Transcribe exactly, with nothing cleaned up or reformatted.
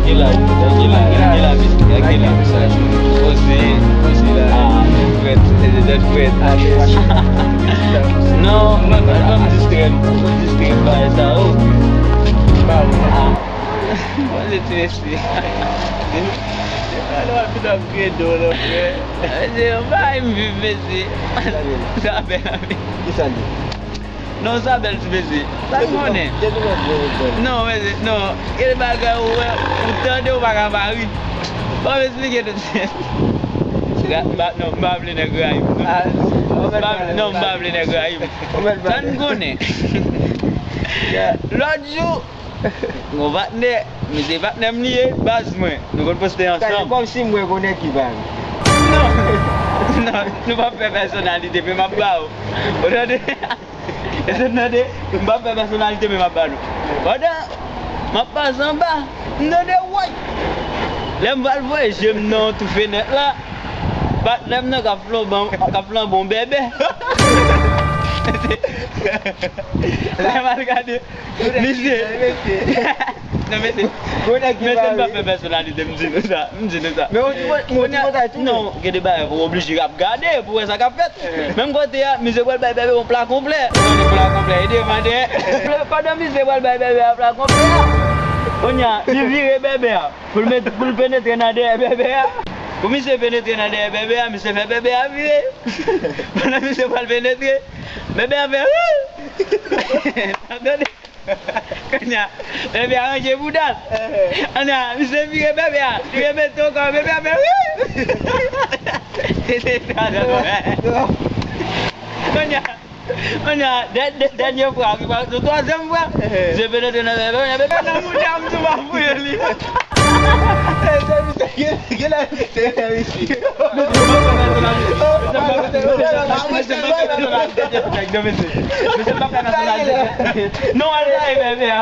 Ki laj, ki laj, ki laj, misyè, ki laj. Osi, osi la. Ah, tèt frèt, tèt frèt. Non, non, non, non, distrè, distrè, bay sa, oh. Ah. Mwen se ti mesye. Se pa lè w ap vin ap grede w non, frè. Mesye, yon bagay m viv, mesye. Sa bèl, anpil. Ki sa l ye? Non, sa bèl, ti mesye. Ou konnen. Non, mesye, non. Gen de bagay ou wè, ou tande, ou pa ka pa ri. Ban m esplike tout. Ra-, m pa, non, m pa vle nèg rayi m, non. Ah, non, m pa vle, non, m pa vle nèg rayi m. Sa n konnen. Lòt jou, gon patnè, misye patnè m li ye, baz mwen. Nou konn poste ansanm. Kòmsi mwen gon nèg ki pa vle. Non. Non, nou p ap fè pèsonalite, men m ap ba w. Ou tande? Èske n tande? M p ap fè pèsonalite, men m ap ba nou. Pandan m ap pase anba, m tande woy! Lè m pral voye je m nan yon tou fenèt la, patnè m nan k ap flanbe, k ap flanbe yon bèbè. Lè m al gade, misye. Non, mesye. Mesye, m pa fè pèsonalite, m di nou sa. M di nou sa. Men yon ti mo-, yon ti mo sa tou. Non, gen de bagay, ou oblije ap gade pou wè sa k ap fèt. Menm kote a, misye pral bay bèbè yon pla konplè. Ou tande pla konplè, e demande. Pandan misye pral bay bèbè a pla konplè a, kounye a, li vire bèbè a. Pou l met, pou l penetre nan dèyè bèbè a. Pou misye penetre nan dèyè bèbè a, misye fè bèbè a vire. Pandan misye pral penetre, bèbè a fè, tande? Kounye a, bèbè a ranje bouda l. Ann a, misye vire bèbè a. Li remete ankò, bèbè a fè wi. Kounye a, kounye a, dè-, dè-, dènye fwa, ki pa, se twazyèm fwa. Misye penetre nan bèbè, kounye a, bèbè nan bouda m tou pa fouye li. Gen, gen lè misye reyisi. Non, al gaye bèbè a.